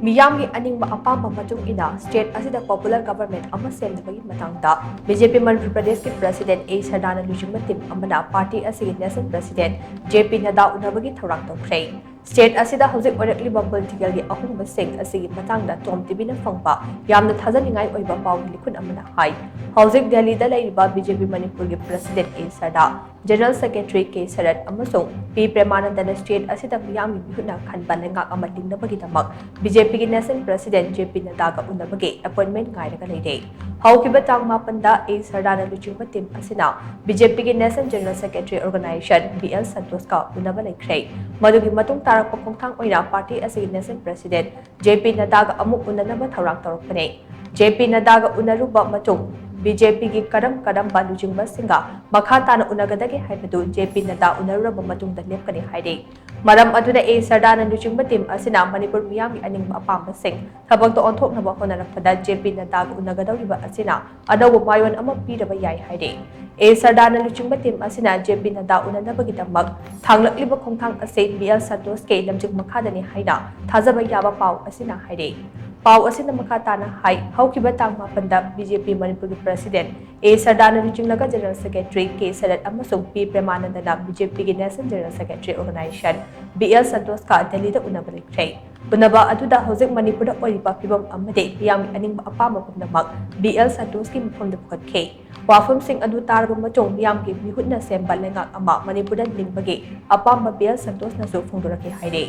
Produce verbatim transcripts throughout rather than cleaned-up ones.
ꯃꯤꯌꯥꯝꯒꯤ ꯑꯅꯤꯡꯕ ꯑꯄꯥꯝꯕ ꯃꯇꯨꯡ ꯏꯟꯅ state ꯑꯁꯤꯗ popular government ꯑꯃ ꯁꯦꯝꯅꯕꯒꯤ ꯃꯇꯥꯡꯗ BJP ꯃꯅꯤꯄꯨꯔ ꯄ꯭ꯔꯗꯦꯁꯀꯤ president A ꯁꯔꯗꯥꯅ ꯂꯨꯆꯤꯡꯕ team ꯑꯃꯅ party ꯑꯁꯤꯒꯤ national president J P ꯅꯗꯥ ꯎꯅꯕꯒꯤ ꯊꯧꯔꯥꯡ ꯇꯧꯈ꯭ꯔꯦ꯫ State ꯑꯁꯤꯗ ꯍꯧꯖꯤꯛ ꯑꯣꯏꯔꯛꯂꯤꯕ political ꯒꯤ ꯑꯍꯣꯡꯕꯁꯤꯡ ꯑꯁꯤꯒꯤ ꯃꯇꯥꯡꯗ Tom ꯇꯤꯚꯤꯅ ꯐꯪꯕ ꯌꯥꯝꯅ ꯊꯥꯖꯅꯤꯡꯉꯥꯏ ꯑꯣꯏꯕ ꯄꯥꯎꯒꯤ ꯂꯤꯈꯨꯟ ꯑꯃꯅ ꯍꯥꯏ, ꯍꯧꯖꯤꯛ ꯗꯦꯜꯂꯤꯗ ꯂꯩꯔꯤꯕ BJP ꯃꯅꯤꯄꯨꯔꯒꯤ president A ꯁꯔꯗꯥ, General Secretary K ꯁꯔꯠ ꯑꯃꯁꯨꯡ P ꯄ꯭ꯔꯦꯃꯥꯅꯟꯗꯅ state ꯑꯁꯤꯗ ꯃꯤꯌꯥꯝꯒꯤ ꯃꯤꯍꯨꯠꯅ ꯈꯟꯕ ꯂꯩꯉꯥꯛ ꯑꯃ ꯂꯤꯡꯅꯕꯒꯤꯗꯃꯛ BJP ꯒꯤ national president J P ꯅꯗꯥꯒ ꯎꯅꯕꯒꯤ appointment ꯉꯥꯏꯔꯒ ꯂꯩꯔꯦ꯫ ꯍꯧꯈꯤꯕ ꯇꯥꯡ ꯃꯥꯄꯟꯗ A ꯁꯔꯗꯥꯅ ꯂꯨꯆꯤꯡꯕ team ꯑꯁꯤꯅ BJP ꯒꯤ national general secretary organization B L ꯁꯟꯇꯣꯁꯀ ꯎꯅꯕ ꯂꯩꯈ꯭ꯔꯦ꯫ ꯃꯗꯨꯒꯤ ꯃꯇꯨꯡ ꯇꯥꯔꯛꯄ ꯈꯣꯡꯊꯥꯡ ꯑꯣꯏꯅ party ꯑꯁꯤꯒꯤ national president J P ꯅꯗꯥꯒ ꯑꯃꯨꯛ ꯎꯅꯅꯕ ꯊꯧꯔꯥꯡ ꯇꯧꯔꯛꯄꯅꯤ꯫ J P ꯅꯗꯥꯒ ꯎꯅꯔꯨꯕ ꯃꯇꯨꯡ BJP ꯒꯤ ꯀꯔꯝ ꯀꯔꯝꯕ ꯂꯨꯆꯤꯡꯕꯁꯤꯡꯒ ꯃꯈꯥ ꯇꯥꯅ ꯎꯅꯒꯗꯒꯦ ꯍꯥꯏꯕꯗꯨ J P ꯅꯗꯥ ꯎꯅꯔꯨꯔꯕ ꯃꯇꯨꯡꯗ ꯂꯦꯞꯀꯅꯤ ꯍꯥꯏꯔꯤ꯫ ꯃꯔꯝ ꯑꯗꯨꯅ A ꯁꯔꯗꯥꯅ ꯂꯨꯆꯤꯡꯕ team ꯑꯁꯤꯅ ꯃꯅꯤꯄꯨꯔ ꯃꯤꯌꯥꯝꯒꯤ ꯑꯅꯤꯡꯕ ꯑꯄꯥꯝꯕꯁꯤꯡ ꯊꯕꯛꯇ ꯑꯣꯟꯊꯣꯛꯅꯕ ꯍꯣꯠꯅꯔꯛꯄꯗ J P ꯅꯗꯥꯒ ꯎꯅꯒꯗꯧꯔꯤꯕ ꯑꯁꯤꯅ ꯑꯅꯧꯕ ꯃꯥꯏꯑꯣꯟ ꯑꯃ ꯄꯤꯔꯕ ꯌꯥꯏ ꯍꯥꯏꯔꯤ꯫ A ꯁꯔꯗꯥꯅ ꯂꯨꯆꯤꯡꯕ team ꯑꯁꯤꯅ J P ꯅꯗꯥ ꯎꯅꯅꯕꯒꯤꯗꯃꯛ ꯊꯥꯡꯂꯛꯂꯤꯕ ꯈꯣꯡꯊꯥꯡ ꯑꯁꯤ B L ꯁꯟꯇꯣꯁꯀꯤ ꯂꯝꯖꯤꯡ ꯃꯈꯥꯗꯅꯤ ꯍꯥꯏꯅ ꯊꯥꯖꯕ ꯌꯥꯕ ꯄꯥꯎ ꯑꯁꯤꯅ ꯍꯥꯏꯔꯤ꯫ ꯄꯥꯎ ꯑꯁꯤꯅ ꯃꯈꯥ ꯇꯥꯅ ꯍꯥꯏ, ꯍꯧꯈꯤꯕ ꯇꯥꯡ ꯃꯥꯄꯟꯗ BJP ꯃꯅꯤꯄꯨꯔꯒꯤ president A ꯁꯔꯗꯥꯅ ꯂꯨꯆꯤꯡꯂꯒ general secretary K ꯁꯔꯠ ꯑꯃꯁꯨꯡ P ꯄ꯭ꯔꯦꯃꯥꯅꯟꯗꯅ BJP ꯒꯤ national general secretary organization B L ꯁꯟꯇꯣꯁꯀ ꯗꯦꯜꯂꯤꯗ ꯎꯅꯕ ꯂꯩꯈ꯭ꯔꯦ꯫ ꯎꯅꯕ ꯑꯗꯨꯗ ꯍꯧꯖꯤꯛ ꯃꯅꯤꯄꯨꯔꯗ ꯑꯣꯏꯔꯤꯕ ꯐꯤꯕꯝ ꯑꯃꯗꯤ ꯃꯤꯌꯥꯝꯒꯤ ꯑꯅꯤꯡꯕ ꯑꯄꯥꯝꯕ ꯄꯨꯝꯅꯃꯛ B L ꯁꯟꯇꯣꯁꯀꯤ ꯃꯐꯝꯗ ꯄꯨꯈꯠꯈꯤ꯫ ꯋꯥꯐꯝꯁꯤꯡ ꯑꯗꯨ ꯇꯥꯔꯕ ꯃꯇꯨꯡ ꯃꯤꯌꯥꯝꯒꯤ ꯃꯤꯍꯨꯠꯅ ꯁꯦꯝꯕ ꯂꯩꯉꯥꯛ ꯑꯃ ꯃꯅꯤꯄꯨꯔꯗ ꯂꯤꯡꯕꯒꯤ ꯑꯄꯥꯝꯕ B L ꯁꯟꯇꯣꯁꯅꯁꯨ ꯐꯣꯡꯗꯣꯔꯛꯈꯤ ꯍꯥꯏꯔꯤ꯫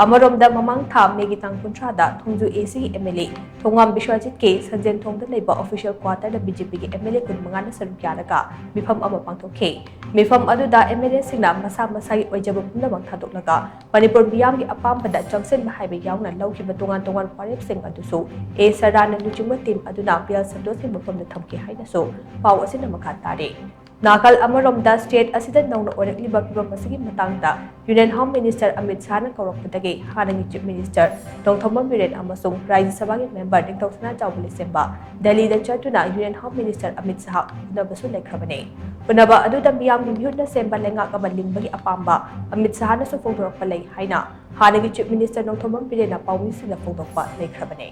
ꯑꯃꯔꯣꯝꯗ ꯃꯃꯥꯡ ꯊꯥ ꯃꯦꯒꯤ ꯇꯥꯡ ꯀꯨꯟꯊ꯭ꯔꯥꯗ ꯊꯣꯡꯖꯨ A C ꯒꯤ MLA ꯊꯣꯡꯉꯥꯝ ꯕꯤꯁ꯭ꯋꯥꯖꯤꯠꯀꯤ ꯁꯟꯖꯦꯟꯊꯣꯡꯗ ꯂꯩꯕ official quarter ꯗ BJP ꯒꯤ MLA ꯀꯨꯟꯃꯉꯥꯅ ꯁꯔꯨꯛ ꯌꯥꯔꯒ ꯃꯤꯐꯝ ꯑꯃ ꯄꯥꯡꯊꯣꯛꯈꯤ꯫ ꯃꯤꯐꯝ ꯑꯗꯨꯗ MLA ꯁꯤꯡꯅ ꯃꯁꯥ ꯃꯁꯥꯒꯤ ꯑꯣꯏꯖꯕ ꯄꯨꯝꯅꯃꯛ ꯊꯥꯗꯣꯛꯂꯒ ꯃꯅꯤꯄꯨꯔ ꯃꯤꯌꯥꯝꯒꯤ ꯑꯄꯥꯝꯕꯗ ꯆꯪꯁꯤꯟꯕ ꯍꯥꯏꯕ ꯌꯥꯎꯅ ꯂꯧꯈꯤꯕ ꯇꯣꯉꯥꯟ ꯇꯣꯉꯥꯟꯕ ꯋꯥꯔꯦꯞꯁꯤꯡ ꯑꯗꯨꯁꯨ A ꯁꯔꯗꯥꯅ ꯂꯨꯆꯤꯡꯕ team ꯑꯗꯨꯅ B L ꯁꯟꯇꯣꯁꯀꯤ ꯃꯐꯝꯗ ꯊꯝꯈꯤ ꯍꯥꯏꯅꯁꯨ ꯄꯥꯎ ꯑꯁꯤꯅ ꯃꯈꯥ ꯇꯥꯔꯤ꯫ ꯅꯥꯀꯜ ꯑꯃꯔꯣꯝꯗ state ꯑꯁꯤꯗ ꯅꯧꯅ ꯑꯣꯏꯔꯛꯂꯤꯕ ꯐꯤꯕꯝ ꯑꯁꯤꯒꯤ ꯃꯇꯥꯡꯗ Union Home Minister ꯑꯃꯤꯠ ꯁꯥꯍꯅ ꯀꯧꯔꯛꯄꯗꯒꯤ ꯍꯥꯟꯅꯒꯤ Chief Minister ꯅꯣꯡꯊꯣꯝꯕꯝ ꯕꯤꯔꯦꯟ ꯑꯃꯁꯨꯡ ꯔꯥꯖ꯭ꯌ ꯁꯚꯥꯒꯤ member ꯅꯤꯡꯊꯧ ꯁꯅꯥꯖꯥꯎꯕ ꯂꯩꯁꯦꯝꯕ ꯗꯦꯜꯂꯤꯗ ꯆꯠꯇꯨꯅ Union Home Minister Amit Shah ꯎꯅꯕꯁꯨ ꯂꯩꯈ꯭ꯔꯕꯅꯤ꯫ ꯄꯨꯅꯕ ꯑꯗꯨꯗ ꯃꯤꯌꯥꯝꯒꯤ ꯃꯤꯍꯨꯠꯅ ꯁꯦꯝꯕ ꯂꯩꯉꯥꯛ ꯑꯃ ꯂꯤꯡꯕꯒꯤ ꯑꯄꯥꯝꯕ ꯑꯃꯤꯠ ꯁꯍꯥꯅꯁꯨ ꯐꯣꯡꯗꯣꯔꯛꯄ ꯂꯩ ꯍꯥꯏꯅ ꯍꯥꯟꯅꯒꯤ Chief Minister ꯅꯣꯡꯊꯣꯝꯕꯝ ꯕꯤꯔꯦꯟꯅ ꯄꯥꯎꯃꯤꯁꯤꯡꯗ ꯐꯣꯡꯗꯣꯛꯄ ꯂꯩꯈ꯭ꯔꯕꯅꯤ꯫